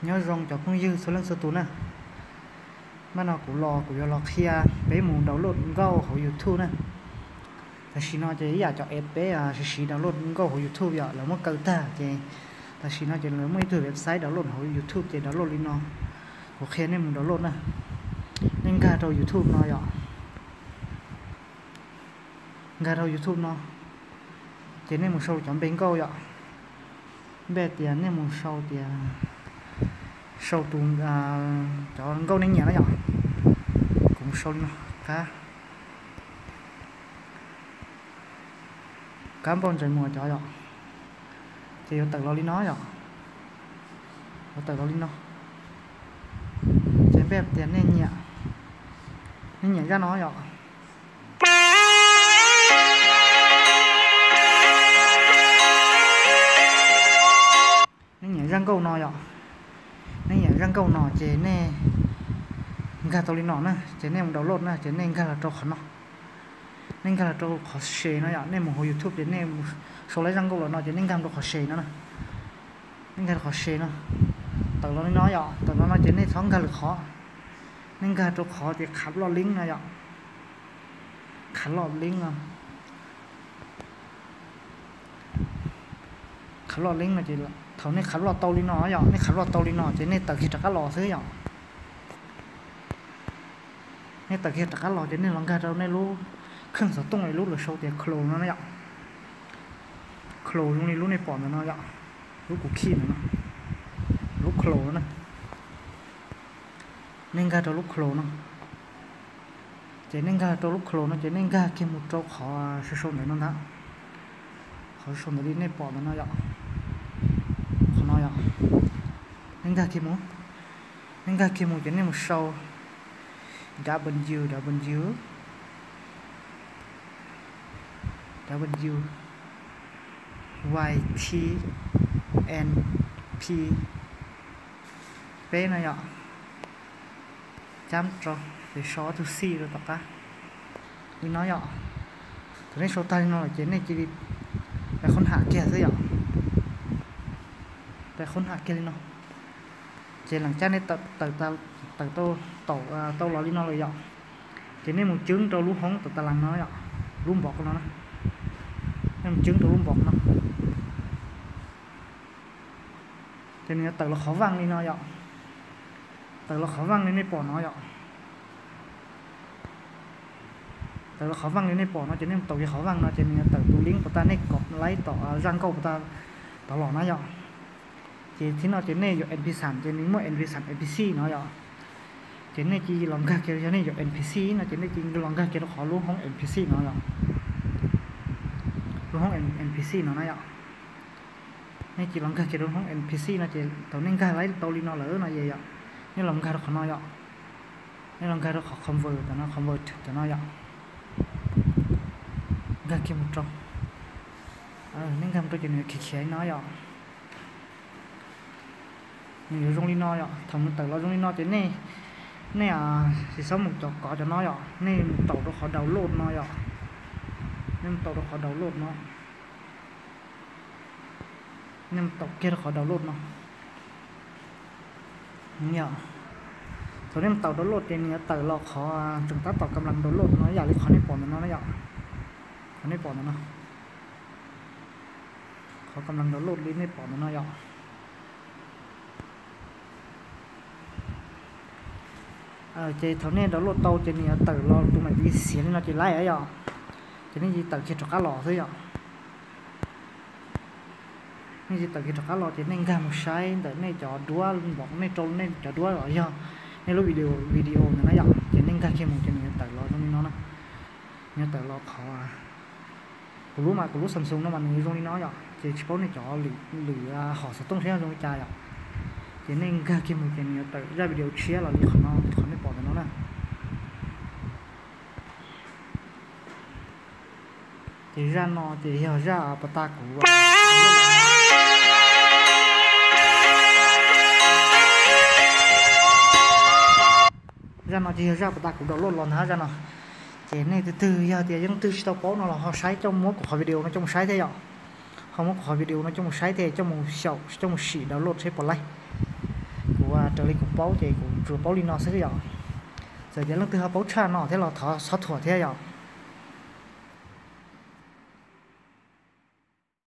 Nyob zoo cov phooj ywg txhua leej txhua tus na. Maj no kuv los kuv yuav los qhia peb mus download nkauj hauv YouTube na. Tam sim no ces ib yam cov app peb siv siv download nkauj hauv YouTube yom, lawv muab kaw tag ces tam sim no ces lawv muaj ib tug website download hauv YouTube ces download li no. Kuv qhia nej mus download na. Nej nkag rau YouTube no yom. Nkag rau YouTube no ces nej mus sau cov npe nkauj yom. Npe tias nej mus sau tias, sau tus, cov nkauj nej nyiam na yom. Kuv mus sau li no, Kab, Kab Npauj Ntxawm Muas cov yom. Ces yuav tawm los li no yom. Yuav tawm los li no. Ces npe tias nej nyiam, nej nyiam zaj no yom. Nej nyiam zaj nkauj no yom. Nej nyiam zaj nkauj no ces nej nkag tau li no na, ces nej mus download na, ces nej nkag los rau qhov no. Nej nkag los rau qhov share no yom, nej mus hauv YouTube ces nej mus sau lawv zaj nkauj los no ces nej nkag rau qhov share no na. Nej nkag rau qhov share no. Tawm los li no yom, tawm los no ces nej txhob nkag lwm qhov. Nej nkag rau qhov tias qhab loj link no yom. Qhab loj link no. Qhab loj link no ces thaum nej qhab loj tau li no yom, nej qhab loj tau li no ces nej tawm kiag rov qab los xwb yom. Nej tawm kiag rov qab los ces nej los nkag rau nej lub kheej xov tooj lub lawv sau tias Chrome no na yom. Chrome zoo li lub nej pom ntawm no yom, lub kuv khij ntawm no, lub Chrome no na. Nej nkag rau lub Chrome no. Ces nej nkag rau lub Chrome no ces nej nkag kiag mus rau qhov sau sau ntawm no ntag. Qhov sau ntawm li nej pom ntawm no yom. Qhov no yom. Nej nkag kiag mus. Nej nkag kiag mus ces nej mus sau W W W Y T N P peb no yom. Cab rau ces sau ob tug xij rau tom qab li no yom. Thaum nej sau tag li no lawm ces nej cia li pais qhob ham kiag xwb yom. Pais qhob ham kiag li no. Ces leej cab nej tawm tau los li no lawm yom. Ces nej mus cwb rau lub hoob tom tas las no yom, lub npov no na. Nej mus cwb rau lub npov no. Ces nws yuav tawm los qhov vaaj li no yom. Tawm los qhov vaaj li nej pom no yom. Tawm los qhov vaaj li nej pom no ces nej mus taus kiag qhov vaaj no ces nws yuav tawm tus link puas tas nej kom laib tom zaj nkauj puas tas tod los na yom. Ces thib no ces nej yuav M P xam ces nws muaj M P xam M P six no yom. Ces nej cia li los nkag kiag, yog nej yuav M P six no ces nej cia li los nkag kiag rau qhov lub hoob M P six no yom. Lub hoob M P six no na yom. Nej cia li los nkag kiag rau hoob M P six no ces thaum nej nkag laib tau li no lawm no ces yom, nej los nkag rau qhov no yom. Nej los nkag rau qhov convert tom no, convert tom no yom. Nkag kiag mus rau, nej nkag mus rau ces nws yuav khiav khiav li no yom. Nws yuav zoo li no yom. Thaum nws tawm los zoo li no ces nej, nej tsis txhob mus cov kov cov no yom, nej mus taus rau qhov download no yom. Nej mus taus rau qhov download no. Nej mus taus kiag rau qhov download no. Yom, thaum nej mus taus download ces nws yuav tawm los qhov tseem tab tom kam las download no ib yam li qhov nej pom ntawm no na yom. Qhov nej pom ntawm no, qhov kam las download li nej pom ntawm no yom. Ces thaum nej download tau ces nws yuav tawm los tus mam tiv xiav li no ces laib yom. Ces nej cia li tawm kiag rov qab los xwb yom. Nej cia li tawm kiag rov qab los ces nej nkag mus saib ntawm nej cov duab npaum nej rau nej cov duab los yog nej lub video, video ntawd na yom, ces nej nkag kiag mus ces nws yuav tawm los zoo li no na. Nws yuav tawm los qhov, kuv lub mas kuv lub Samsung no mas nws zoo li no yom, ces tsis paub nej cov lwm, lwm hom xov tooj saib zoo li cas yom. Ces nej nkag kiag mus ces nws yuav tawm zaj video tshiab los li qhov no, qhov nej pom ntawm no na. Ces zaj no ces yog zaj pas tas kuv, zaj no ces yog zaj pas tas kuv download los ntag zaj no. Ces nej tus twg yog tias yeej twg tsis tau paub no los ho saib coj muab kuv qhov video no coj mus saib thiab yom. Ho muab kuv qhov video no coj mus saib thiab coj mus xyaum coj mus sim download saib puas laib. Raws li kuv paub ces kuv tsuas paub li no xwb yom. Txawm tias leej twg ho paub tshaj no thiab los thov txhob thuam thiab yom.